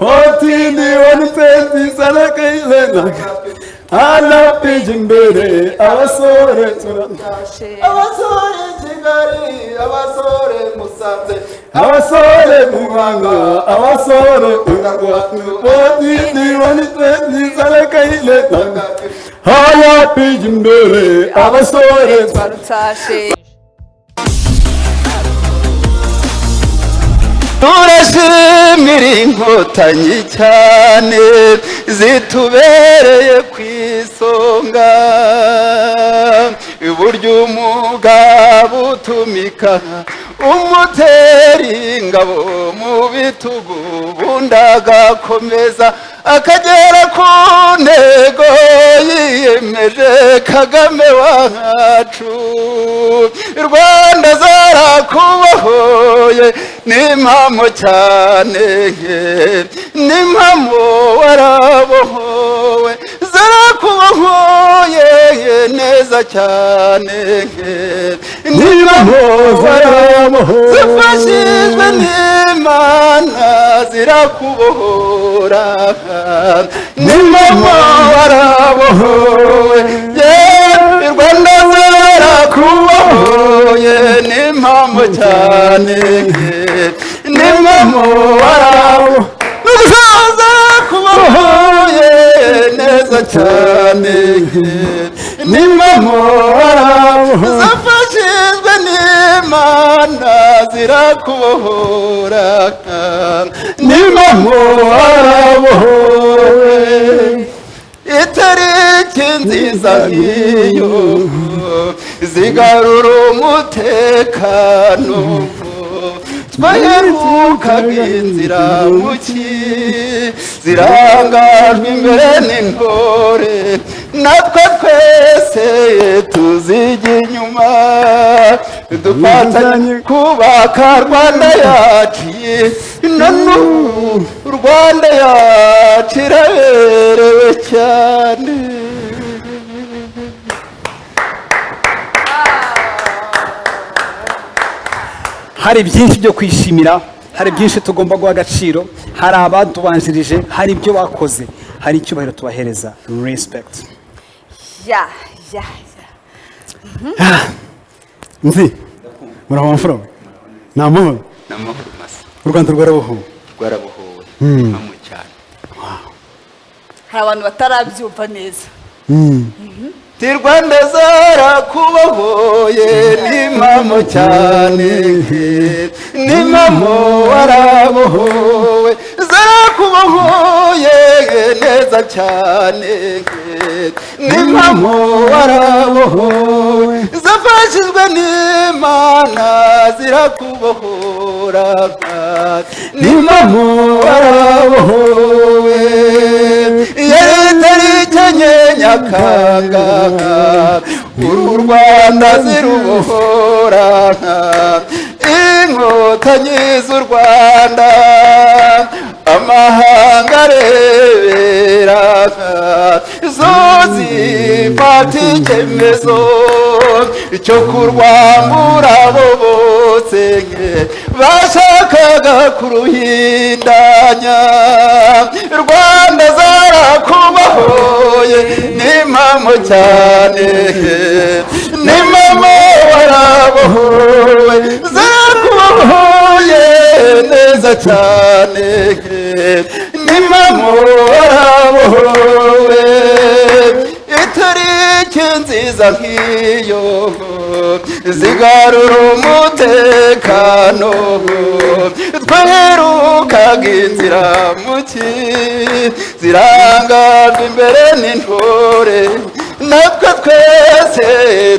Otini wanitezi salakaile ala pijimbere abasore abasore Kigali, abasore Musanze, abasore Muhanga, abasore Otini wanitezi salakaile ala pijimbere abasore Twarutashe. Turashimira Inkotanyi cyane zitubereye ku isonga. Iburyo umugabo utumika umutera ingabo mu bitugu, ubundi agakomeza akagera ku ntego yiyemeje. Kagame wacu, Rwanda zarakubohoye, n'impamo cyane, n'impamo warabohowe, zarakubohoye neza cyane, n'impamo zarabohowe. Zifashijwe n'Imana zirakubohora, n'impamo warabohowe. Yewe Rwanda, zarakubohoye, n'impamo cyane, n'impamo warabohowe, zarakubohoye neza cyane, n'impamo warabohowe, zafashijwe n'Imana zirakubohora, n'impamo warabohowe. Itariki nziza nk'iyo zigarura umutekano. Twaherukaga inzira muki zirangajwe imbere n'intore, natwe twese tuzijya inyuma, dufatanye kubaka Rwanda yacu. None ubu Rwanda yacu iraberewe cyane. Hari byinshi byo kwishimira, hari byinshi tugomba guha agaciro, hari abatubanjirije, hari ibyo bakoze, hari icyubahiro tubahereza, respect. Ya. Nzi muraho mfura, ni amahoro? Ni amahoro masa. U Rwanda rwarabohowe. Rwarabohowe mpamo cyane. Hari abantu batarabyumva neza. Ti Rwanda zarakubohoye, n'impamo cyane, n'impamo warabohowe, zarakubohoye neza cyane, n'impamo warabohowe, zafashijwe n'Imana zirakubohora, n'impamo warabohowe. Yari itariki 4 Nyakanga uru Rwanda zirubohora, Inkotanyi z'u Rwanda amahanga arebera, zo zifata icyemezo cyo kurwambura abo bose bashakaga kuruhindanya. Rwanda zarakubohoye, n'impamo cyane, n'impamo warabohowe, zarakubohoye neza cyane, n'impamo warabohowe. Itariki nziza nk'iyo zigarura umutekano. Twaherukaga inzira muki zirangajwe imbere n'intore, natwe twese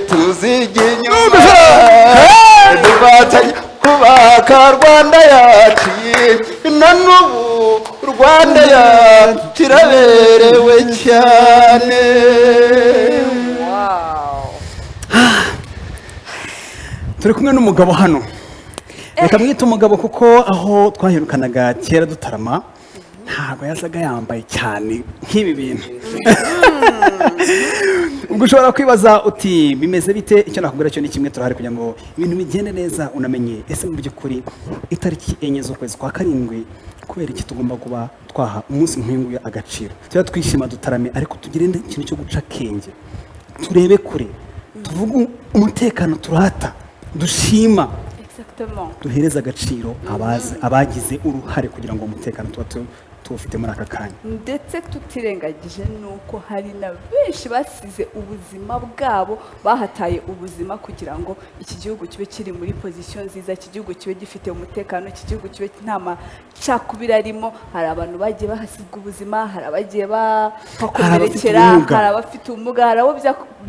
tuzijya inyuma, dufatanye kubaka Rwanda yacu. None ubu Rwanda yacu iraberewe cyane. Wow. Turi kumwe n'umugabo hano, reka mwite umugabo kuko aho twahirukanaga kera dutarama ntabwo yazaga yambaye cyane nk'ibi bintu. Ubwo ushobora kwibaza uti bimeze bite? Icyo nakubwira cyo ni kimwe, turahari kugira ngo ibintu bigende neza, unamenye ese mu by'ukuri itariki 4 z'ukwezi kwa 7 kubera iki tugomba kuba twaha umunsi nk'uyu nguyu agaciro. Tuba twishima dutarame, ariko tugire ikintu cyo guca akenge, turebe kure, tuvuge umutekano turata dushima, Exactement. duhereze agaciro abazi abagize uruhare kugira ngo umutekano tuba tuwufite muri aka kanya. Ndetse tutirengagije nuko hari na benshi basize ubuzima bwabo, bahataye ubuzima kugira ngo iki gihugu kibe kiri muri position nziza, iki gihugu kibe gifite umutekano, iki gihugu kibe nta macakubiri arimo. Hari abantu bagiye bahasiga ubuzima, hari abagiye bahakomerekera, ubumuga. Hari abafite ubumuga, hari abo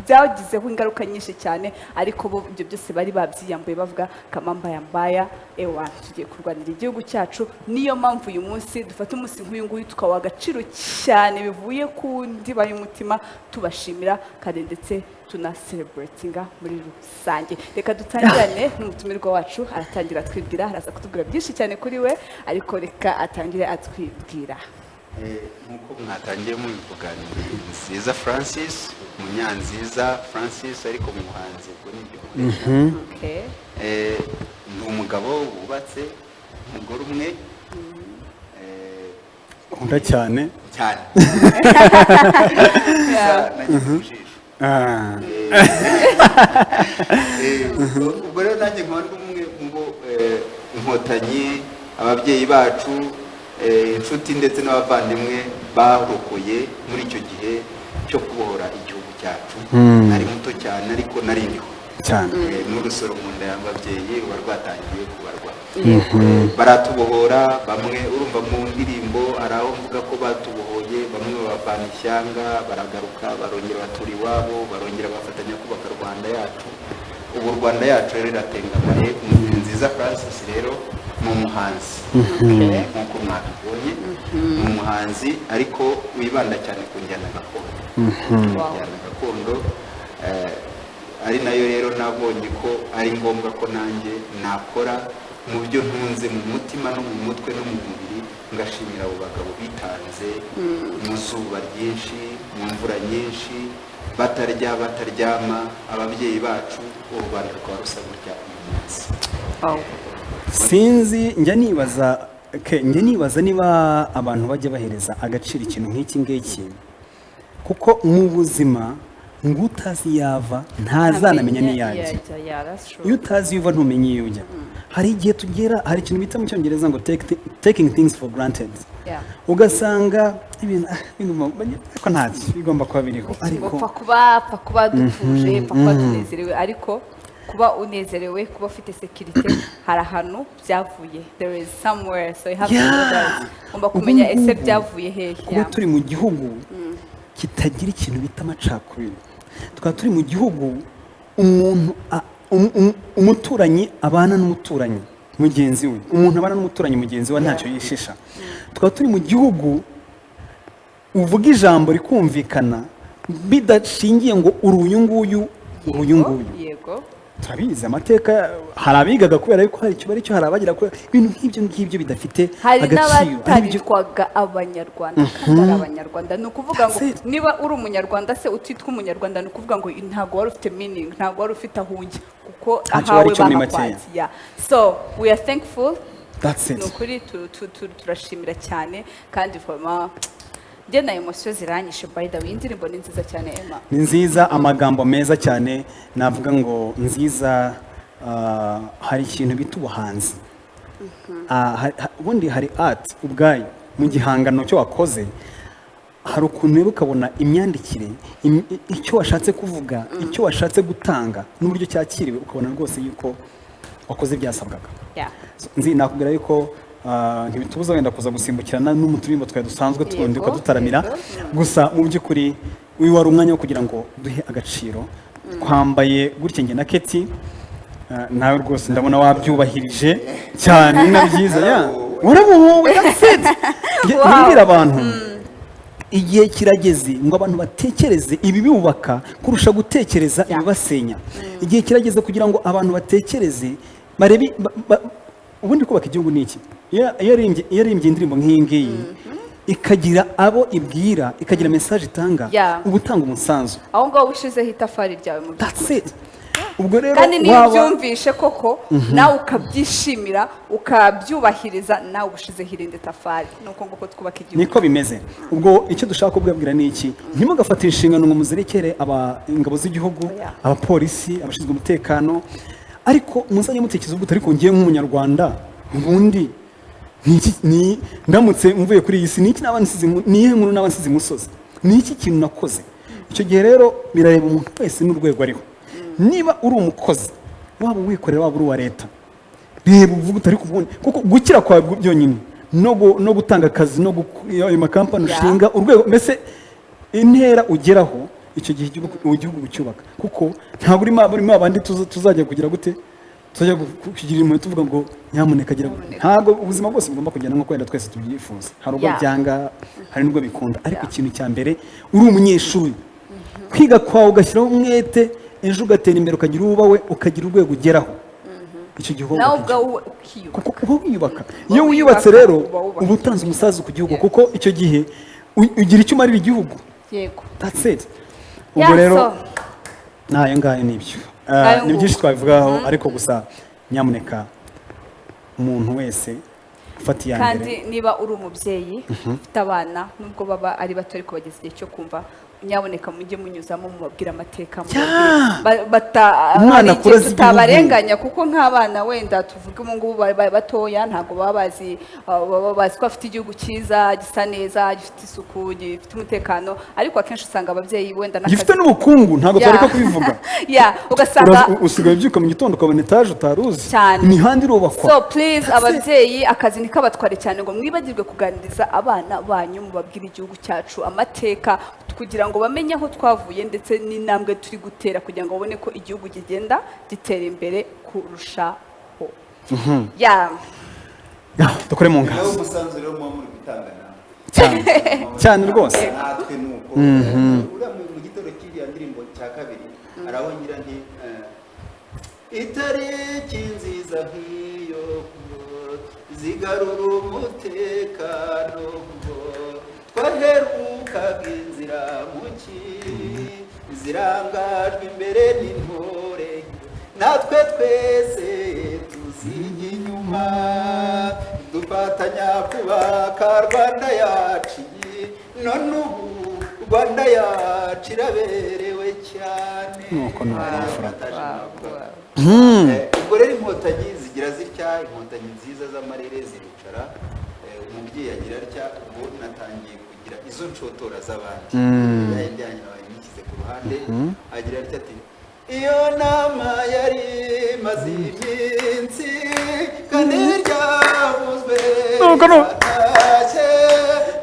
byagizeho ingaruka nyinshi cyane, ariko bo ibyo byose bari babyiyambuye bavuga kama mbaya mbaya, ewa tugiye kurwanira igihugu cyacu. Niyo mpamvu uyu munsi dufata umunsi nk'uyu nguyu tukawa agaciro cyane bivuye ku ndiba y'umutima, tubashimira kandi ndetse tunacelebratinga muri rusange. Reka dutangirane n'umutumirwa wacu, aratangira atwibwira, araza kutubwira byinshi cyane kuri we, ariko reka atangire atwibwira. Nk'uko mwatangiye mubivuga, ni Nziza Francis, Munyanziza Francis, ariko mu buhanzi ubwo ni ibyo nkoresha. Ni umugabo wubatse, umugore umwe, Ukunda cyane. Cyane. Gusa nagize mu jisho. Ubwo rero nanjye nkaba ndi umwe mu bo Inkotanyi, ababyeyi bacu, inshuti ndetse n'abavandimwe barokoye muri icyo gihe cyo kubohora igihugu cyacu. Nari muto cyane ariko nari ndiho. Cyane. N'urusoro mu nda y'ababyeyi ruba rwatangiye kubarwa. Baratubohora bamwe, urumva mu ndirimbo hari aho mvuga ko batubohoye, bamwe babavana ishyanga baragaruka, barongera batura iwabo, barongera bafatanya kubaka Rwanda yacu. Ubu Rwanda yacu rero iratengamaye. Nziza Francis rero ni umuhanzi nk'uko mwabibonye, ni umuhanzi ariko wibanda cyane ku njyana gakondo. Njyana gakondo ari nayo rero nabonye ko ari ngombwa ko nanjye nakora mu byo ntunze mu mutima no mu mutwe no mu mubiri, ngashimira abo bagabo bitanze mu zuba ryinshi, mu mvura nyinshi, batarya bataryama, ababyeyi bacu, u Rwanda rukaba rusa gutya uyu munsi. Sinzi, njya nibaza njya nibaza niba abantu bajya bahereza agaciro ikintu nk'iki ngiki, kuko mu buzima ngo utazi yava ntazanamenya n'iyajya. Yeah, that's true. Iyo utazi iyo uva ntumenya iyo ujya. Hari igihe tugera, hari ikintu bita mu Cyongereza ngo taking things for granted, ugasanga ibintu ariko ntacyo bigomba kuba biriho, ariko ngo pfa kuba dutuje, pfa kuba tunezerewe, ariko kuba unezerewe, kuba ufite sécurité, hari ahantu byavuye. There is somewhere, so you have to know that. Ugomba kumenya Ubu ese ngubu, byavuye hehe. kuba turi mu gihugu kitagira ikintu bita amacakubiri, tukaba turi mu gihugu umuntu umuturanyi abana n'umuturanyi mugenzi we, umuntu abana n'umuturanyi mugenzi we ntacyo yishisha, tukaba turi mu gihugu uvuga ijambo rikumvikana bidashingiye ngo uri uyu nguyu, uri uyu nguyu. Turabizi amateka, hari abigaga kubera yuko hari icyo bari cyo, hari abagira kubera ibintu nk'ibyo ngibyo bidafite Hari agaciro ari byo. n'abataritwaga Abanyarwanda kandi ari Abanyarwanda. Ni ukuvuga ngo That's it. niba uri Umunyarwanda se utitwa Umunyarwanda, ni ukuvuga ngo ntabwo wari ufite meaning, ntabwo wari ufite aho ujya, kuko Ntacyo ahawe wari cyo muri makeya. bahakwanze. Yeah. So we are thankful. That's it. Ni ukuri turashimira cyane kandi vraiment njye na emotion ziranyishe. By the way, indirimbo ni nziza cyane, Emma. Ni nziza, amagambo meza cyane. Navuga ngo nziza, hari ikintu bita ubuhanzi. Ubundi hari art ubwayo mu gihangano cyo wakoze, hari ukuntu rero ukabona imyandikire, icyo washatse kuvuga, icyo washatse gutanga n'uburyo cyakiriwe, ukabona rwose yuko wakoze ibyasabwaga. So, nzi nakubwira yuko ntibitubuza wenda kuza gusimbukirana n'umuturimbo twari dusanzwe tundi ukadutaramira. Gusa mu by'ukuri uyu wari umwanya wo kugira ngo duhe agaciro. Twambaye gutya njye na Keti, nawe rwose ndabona wabyubahirije cyane, ni na byiza ya warabuhuwe. That's it. Mbwira abantu, igihe kirageze ngo abantu batekereze ibibubaka kurusha gutekereza ibibasenya. Igihe kirageze kugira ngo abantu batekereze barebe ubundi kubaka igihugu ni iki. Iyo aririmbye indirimbo nk'iyi ngiyi. ikagira abo ibwira, ikagira message itanga, uba utanga umusanzu. Aho ngaho ushizeho itafari ryawe mu That's it. Ubwo rero Kandi niyo waba ubyumvishe koko nawe ukabyishimira, ukabyubahiriza, nawe ubushizeho irindi tafari. Ni uko nguko twubaka igihugu. Niko bimeze. Ubwo icyo dushaka kubabwira ni iki: ntimugafate inshingano ngo muzerekere aba ingabo z'igihugu, Oya. abapolisi, abashinzwe umutekano, ariko muzajye mutekereza ubwo, ariko ngiye nk'umunyarwanda ubundi ni iki? Ni ndamutse mvuye kuri iyi si, ni iki naba nsize ni iyihe nkuru naba nsize imusozi? Ni iki kintu nakoze? Icyo gihe rero birareba umuntu wese n'urwego ariho. Niba uri umukozi, waba uwikorera, waba uri uwa leta, reba uvuga utari ubundi, kuko gukira kwawe byonyine no gutanga akazi no ayo makampani ushinga, urwego, mbese intera ugeraho, icyo gihe igihugu cyubaka, kuko ntabwo urimo abandi tuzajya kugira gute, tuzajya kugira impuhwe tuvuga ngo nyamuneka gira gute. Ntabwo ubuzima bwose bugomba kugenda nk'uko wenda twese tubyifuza. Hari ubwo byanga, hari n'ubwo bikunda, ariko ikintu cya mbere, uri umunyeshuri, kwiga kwawe ugashyiraho umwete, ejo ugatera imbere, ukagira ubawe, ukagira urwego ugeraho, icyo gihe uba Nawe wubaka igihugu. ubwawe ukiyubaka. Kuko uba wiyubaka. Uba Iyo wiyubatse wiyubaka, rero uba wubaka uba utanze umusanzu ku gihugu, Yeah. kuko icyo gihe ugira icyo umarira igihugu. That's it. Ubwo rero n'ayo ngayo nibyo. Ngayo Ni byinshi nguko. twabivugaho, ariko gusa nyamuneka umuntu wese ufata iya Kandi mbere. niba uri umubyeyi ufite abana, nubwo baba ari bato ariko bageze igihe cyo kumva, nyaboneka mujye munyuzamo mubabwire amateka, mubabwire. Umwana Hari igihe akura azi igihugu. tutabarenganya, kuko nk'abana wenda tuvuge ubu ngubu batoya ntabwo baba bazi, baba bazi ko bafite igihugu cyiza, gisa neza, gifite isuku, gifite umutekano, ariko akenshi usanga ababyeyi wenda n'akazi Gifite n'ubukungu, ntabwo twareka kubivuga. Yeah, ugasanga Usigaye ubyuka mu gitondo ukabona etaje utari uzi, Cyane. imihanda irubakwa. So please, That's it. ababyeyi, akazi ntikabatware cyane ngo mwibagirwe kuganiriza abana banyu, mubabwire igihugu cyacu, amateka, kugira ngo bamenye aho twavuye ndetse n'intambwe turi gutera, kugira ngo babone ko igihugu kigenda gitera imbere kurushaho. Yeah. Ya, dukore mu Nawe ngazo. umusanzu rero muba muri gutanga nawe Cyane cyane rwose. Natwe ni uko. Uriya mu gitero cy'iriya ndirimbo cya kabiri hari aho ngira nti itariki nziza nk'iyo zigarura umutekano, twaherukaga inzira muki zirangajwe imbere n'intore, natwe twese tuzijya inyuma dufatanya kubaka Rwanda yacu. None ubu Rwanda yacu iraberewe cyane. Nuko nuko, Hariya Fura. bataje navuga. Ubwo rero inkotanyi zigira zitya, inkotanyi nziza z'amarere ziricara, umubyeyi agira atya, ubwo natangiye kugira izo nshotora z'abandi, yayindi yanyu nabaye nyishyize ku ruhande, agira atya ati: iyo nama yari imaze iminsi kandi ryavuzwe Nuko nuko. riratashye,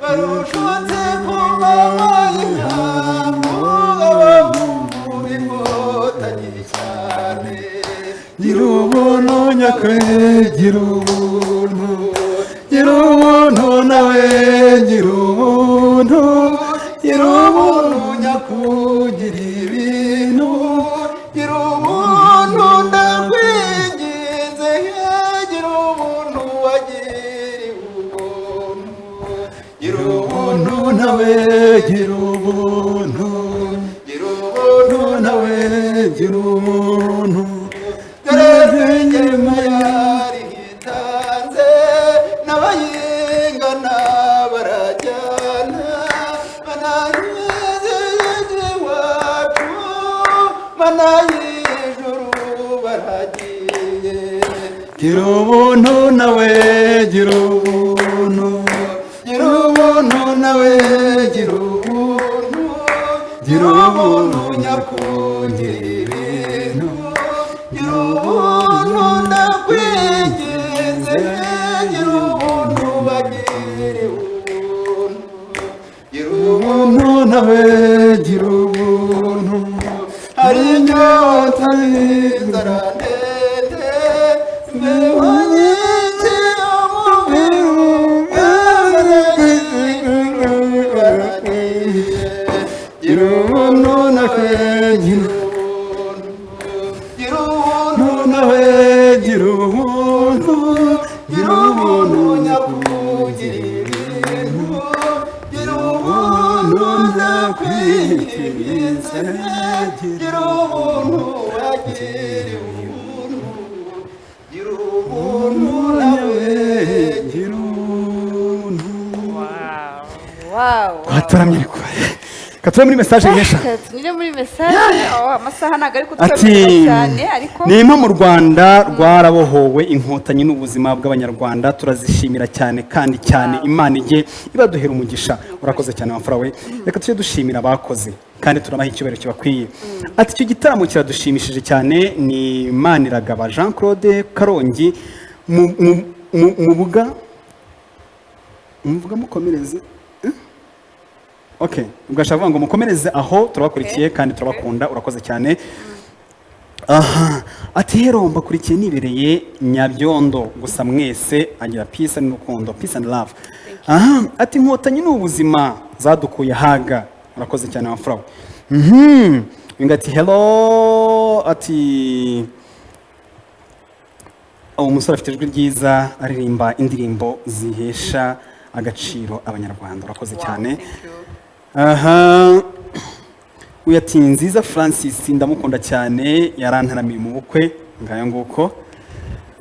barushutse ku manywa y'ihangu, abahungu b'inkotanyi cyane. Gira ubuntu nyakwe, gira ubuntu, gira ubuntu nawe, gira ubuntu, gira ubuntu nyakugira ibintu. Gira ubuntu ndakwinginze, gira ubuntu wagiriwe ubuntu, gira ubuntu Ubuntu nawe, gira ubuntu, gira ubuntu nawe, gira ubuntu. Dore rwigema yari hitanze n'abayingana barajyana, manayeze iwacu, manayijuru baragiye. Gira ubuntu nawe, gira ubuntu, gira ubuntu nawe, gira ubuntu, Gira ubuntu nyakugira ibintu, gira ubuntu ndakwinginze, gira ubuntu bagiriwe ubuntu, gira ubuntu ubuntu nawe, gira ubuntu. Hari inyota n'inzara ndende, imbeho nyinshi yo mu baragiye. Gira ubuntu nawe, gira Ubuntu, gira ubuntu ubuntu nawe, gira ubuntu, gira ubuntu nyakugira ibintu. Ndakwinginze, gira ubuntu, wagira ubuntu, gira ubuntu nawe, gira ubuntu. Wow. Twataramye ariko katura muri message nyinshi. Tunyure muri message. Oh, amasaha ntabwo ari Ati kutwemerera cyane, ariko Nimpa mu Rwanda rwarabohowe, Inkotanyi n'ubuzima bw'Abanyarwanda turazishimira cyane kandi cyane. Imana ijye ibaduhera umugisha. Urakoze cyane wamfura we. Reka tujye dushimira abakoze kandi turabaha icyubahiro kibakwiye. Ati icyo gitaramo kiradushimishije cyane. Ni Maniragaba Jean Claude Karongi mu buga muvuga mukomereze. Eh? Okay, ubwo ashaka kuvuga ngo mukomereze aho, turabakurikiye kandi turabakunda. Urakoze cyane. Aha ati hero, mbakurikiye nibereye Nyabyondo, gusa mwese agira peace and urukundo, peace and love. Aha ati Inkotanyi ni ubuzima, zadukuye haga. Urakoze cyane wamfura we. Uyu ati hello, ati uwo musore afite ijwi ryiza, aririmba indirimbo zihesha agaciro Abanyarwanda. Urakoze Wow, cyane. thank you. Aha uyu ati Nziza Francis, ndamukunda cyane, yarantaramiye mu bukwe. Ngayo nguko.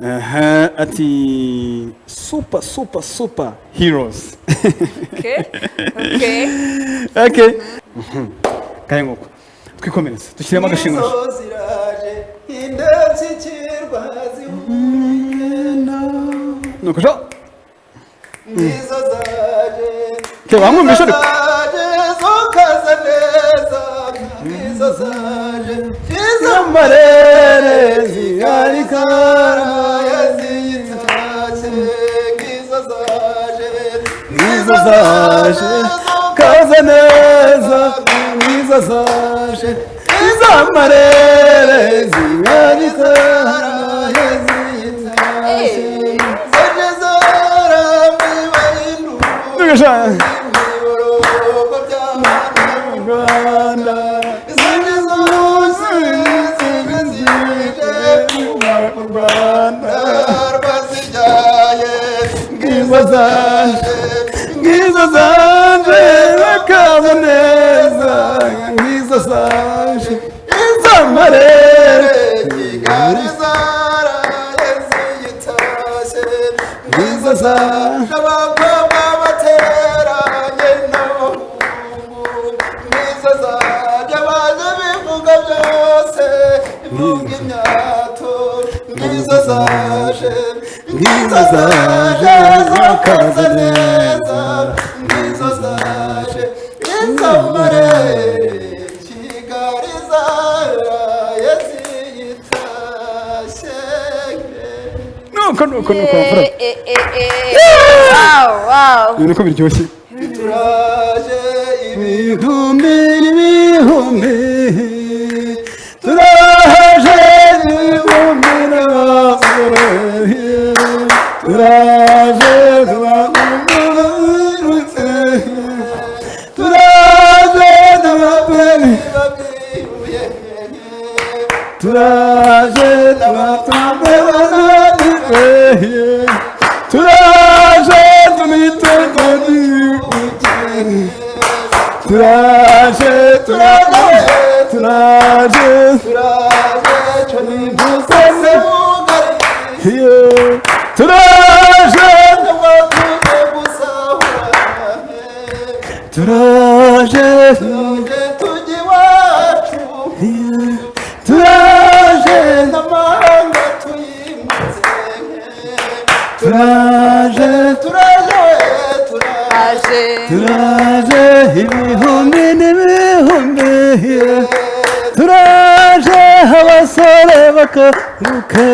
Aha ati super, super, super heroes. Okay. Okay. Ngayo nguko, twikomereze, dushyiremo agashingo. Nizo ziraje indashyikirwa zihumeka. Nuko jo. Nizo zaje. Okay, bamwumvishe ariko. Zaje zokaza neza, nizo zaje Amarere zigarikara. Yazitashye ngizo zaje. Nizo zaje kaza neza, nizo zaje izamarere zigarikara yazitashye. Zaje zarambiwe induru. Nuko Imiborogo by'abana b'u Rwanda. Zaje zose zibe zije u Rwanda rwazibyaye. Ngizo zaje, ngizo zaje bakaza neza, ngizo zaje izamarere. Kigali zaraye ziyitashye. Ngizo zaje. Abakobwa bateranye n'abahungu, ngizo zaje, baje bivuga byose, bivuga imyato. Ngizo zaje, Ngizo zaje zakaza neza. Ngizo zaje izamarere, Kigali zaraye ziyitashye. Nuko nuko nuko wamfura. Eh, eh, eh, eh. Wow. Ibintu uko biryoshye. Turaje. Ibihumbi n'ibihumbi turaje, ibihumbi n'abasore turaje, turaje, turaje n'abapeni turaje, turaje, turaje, turaje, turaje, turaje, turaje, turaje, turaje, turaje. Aje. Turaje ibihumbi n'ibihumbi turaje, abasore bakaruka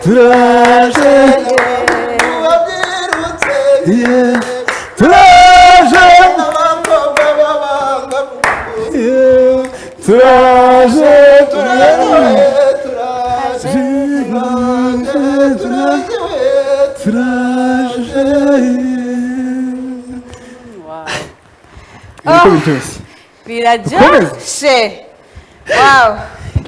turaje, turaje, turaje, turaje, turaje. Ibintu uko biryoshye. Biraryoshe, wow.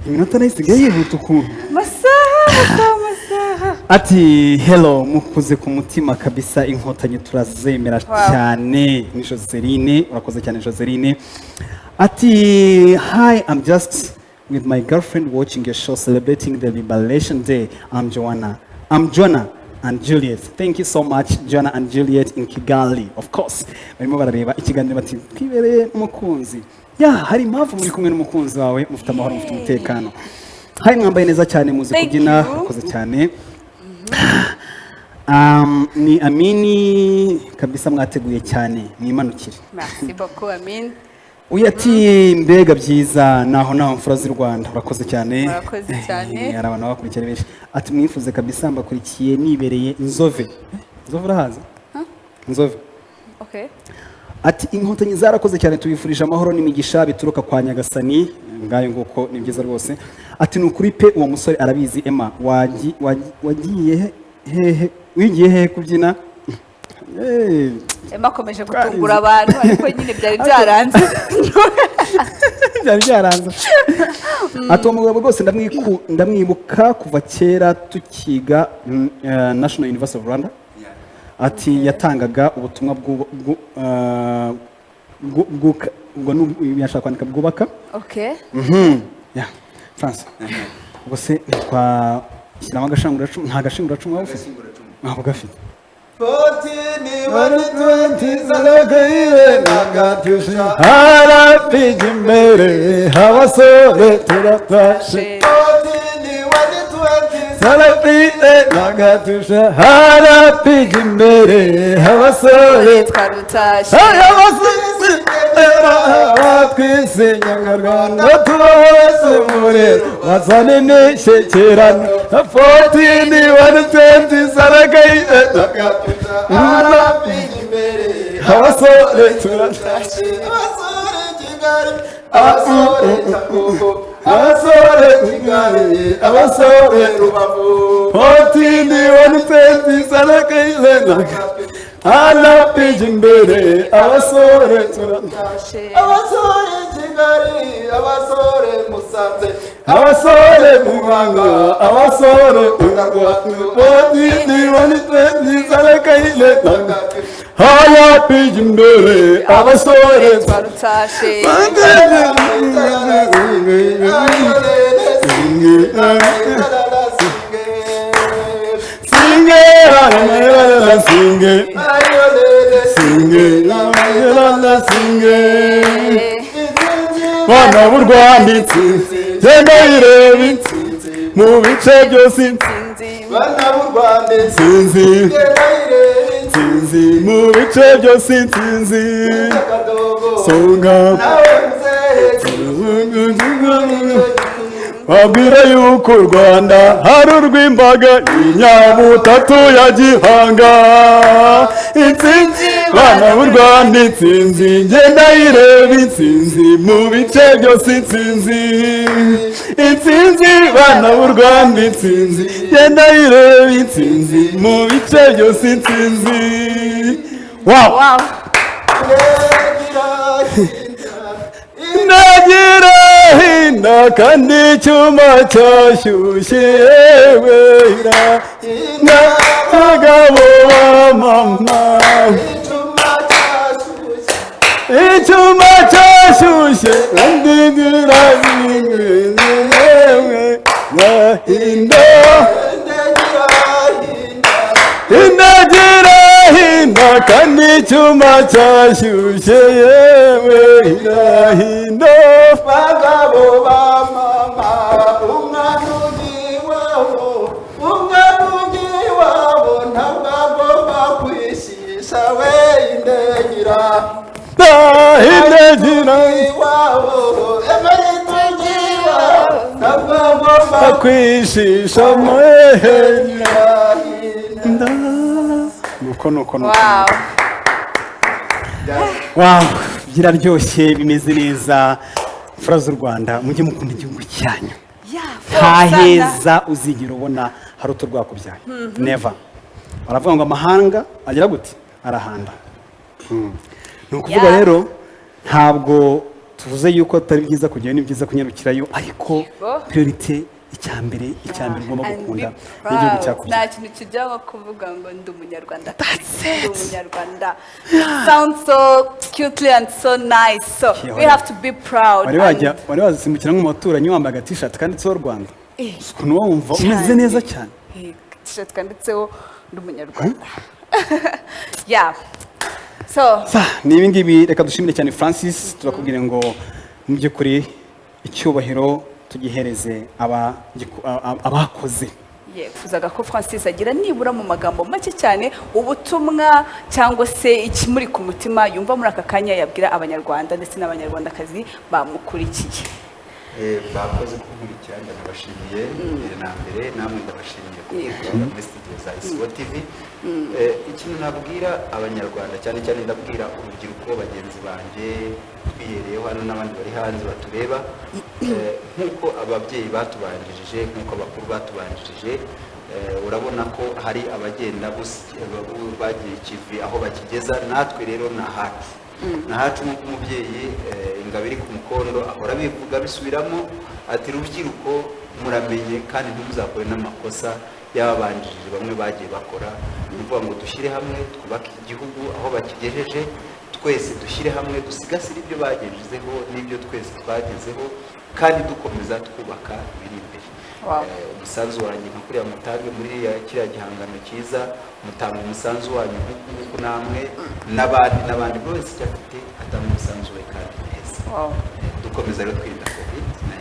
Iminota nayo isigaye yihuta ukuntu. Amasaha, amasaha, amasaha. Ati: "Hello, mukuze ku mutima kabisa, Inkotanyi turazemera cyane." Ni Joseline, urakoze cyane Joseline. Ati: "Hi, I'm just with my girlfriend watching a show celebrating the Liberation Day. I'm Joanna, I'm Jonah and Juliet." Thank you so much, Joanna and Juliet in Kigali. Of course barimo barareba ikiganiro, bati twibereye n'umukunzi. Ya, hari impamvu muri kumwe n'umukunzi wawe, mufite amahoro, mufite umutekano. Hi, mwambaye neza cyane, muzi Thank kubyina. you. Urakoze cyane. Ni Amini kabisa, mwateguye cyane, mwimanukire. Merci beaucoup, Amin. Uyu ati: "Mbega byiza, naho naho mfura z'u Rwanda." Urakoze cyane. Murakoze cyane. Hari abantu bakurikira benshi. Ati: "Mwifuze kabisa, mbakurikiye nibereye Nzove." Nzove urahazi? Nzove. Okay. Ati: "Inkotanyi zarakoze cyane, tubifurije amahoro n'imigisha bituruka kwa Nyagasani." Ngayo nguko, ni byiza rwose. Ati: "Ni ukuri pe, uwo musore arabizi." Emma, wagiye hehe, wigiye hehe kubyina? Emma akomeje gutungura abantu, ariko nyine byari byaranze. Byari byaranze. Ati: "Uwo mugabo rwose ndamwibuka kuva kera tukiga National University of Rwanda." Ati: "Yatangaga ubutumwa ubwo yashaka kwandika bwubaka." Okay. Yeah. France, ubwo se ntitwashyiramo agashanguracumu? Nta gashinguracumu waba ufite? Ntabwo gafite. 14 1 20 Harapija imbere, abasore turatashe. 14 1 20. Sarapide nagatusha, harapija imbere, abasore Twarutashye. Twese Nyarwanda tuba bose muri bazane imishyikirano. 14 1 20 saragaye Harapija imbere, abasore turatashe. Abasore Kigali, abasore Cyangugu, abasore Kigali, abasore Rubavu. 14 1 20 saragaye harapija imbere, abasore turatashe. Abasore Kigali, abasore Musanze, Abasore Muhanga, abasore 14 1 20 saragaye harapija imbere, abasore Twarutashe. Singe singe singe singe, bana b'u Rwanda, intsinzi genda yireba, intsinzi mu bice byose, Intsinzi. Bana b'u Rwanda, intsinzi genda yireba, intsinzi mu bice byose, intsinzi Akadogo songa nawe muzehe. Babwira yuko u Rwanda hari urw'imbaga inyabutatu ya gihanga. Intsinzi, bana b'u Rwanda, intsinzi ngenda yireba, intsinzi mu bice byose, intsinzi, intsinzi, bana b'u Rwanda, intsinzi ngenda yireba, intsinzi mu bice byose, intsinzi. Wow. Wow. Ndagira hinda kandi icyuma cyashyushye, yewe abagabo ba mama, icyuma cyashyushye kandi yewe hinda indagira hinda kandi icyuma cyashyushye, yewe hinda. Bagabo ba mama, umwana ugiye iwabo, umwana ugiye iwabo ntabwo agomba kwishisha we, indegira indagira iwabo emerito ugiye iwabo ntabwo agomba kwishisha mwehe. kwishisha. Nuko nuko nuko. Wow. Wow, biraryoshye, bimeze neza. Mfura z'u Rwanda, mujye mukunda igihugu cyanyu. Yeah. Nta heza uzigera ubona hari uturwakubyaye, never. Baravuga ngo amahanga agira gute? Arahanda. Ni ukuvuga Yeah. rero ntabwo tuvuze yuko atari byiza kujyayo, ni byiza kunyarukirayo, ariko Yego. priorité Icya mbere ugomba And be gukunda ni igihugu proud. cyakubyaye. Nta kintu kijyaho kuvuga ngo ndi Umunyarwanda, ndi Umunyarwanda. Sounds so cutely and so nice, so we have to be proud. Wari wajya, wari wazisimbukira nko mu baturanyi wambaye agatishati kanditseho Rwanda? Ukuntu uba wumva umeze neza cyane. T-shirt kanditseho "Ndi Umunyarwanda", yeah, so Sa, ni ibi ngibi. Reka dushimire cyane Francis. Turakubwira ngo mu by'ukuri icyubahiro tugihereze abakoze. Yifuzaga ko Francis agira nibura mu magambo make cyane ubutumwa cyangwa se ikimuri ku mutima yumva muri aka kanya yabwira Abanyarwanda ndetse n'Abanyarwandakazi bamukurikiye. Bakoze kunkurikira, ndanabashimiye mbere na mbere. Namwe ndabashimiye kuba muri studio za Isibo TV. Ikintu nabwira Abanyarwanda, cyane cyane ndabwira urubyiruko bagenzi banjye twihereyeho hano n'abandi bari hanze batureba, nk'uko ababyeyi batubanjirije, nk'uko abakuru batubanjirije, urabona ko hari abagenda bagiye ikivi aho bakigeza. Natwe rero ni ahacu, ni ahacu. Nk'uko umubyeyi ingabo iri ku mukondo ahora abivuga bisubiramo ati: "Rubyiruko, muramenye kandi ntimuzakore n'amakosa y'ababanjirije bamwe bagiye bakora." Ni ukuvuga ngo dushyire hamwe twubake igihugu aho bakigejeje. Twese dushyire hamwe dusigasire ibyo bagejejeho n'ibyo twese twagezeho, kandi dukomeza twubaka ibiri imbere. Umusanzu wanjye nka kuriya mutange muri kiriya gihangano cyiza, mutanga umusanzu wanyu nk'uku nguku, namwe n'abandi n'abandi, buri wese icyo afite atanga umusanzu we kandi neza. Dukomeza rero twirinda COVID-19.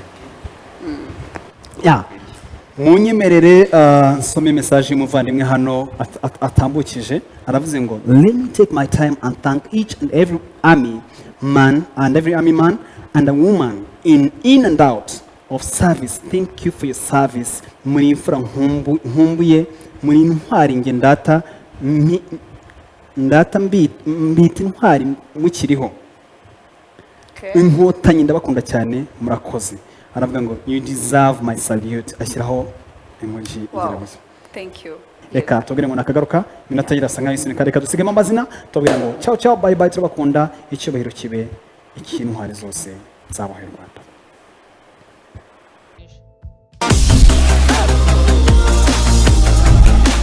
Ya, munyemerere nsome message y'umuvandimwe hano atambukije. Aravuze ngo: "Let me take my time and thank each and every army man and every army man and a woman in and out of service. Thank you for your service. Muri imfura nkumbuye, muri intwari nge ndata ndata mbita intwari mukiriho. Inkotanyi ndabakunda cyane, murakoze." Aravuga ngo: "You deserve my salute." Ashyiraho emoji igira gutya. Thank you. Reka tubabwire ngo nakagaruka. Iminota irasa nkaho isunika. Reka dusigemo amazina, tubabwira ngo ciao ciao, bye bye, turabakunda. Icyubahiro kibe icy'intwari zose zabahaye u Rwanda.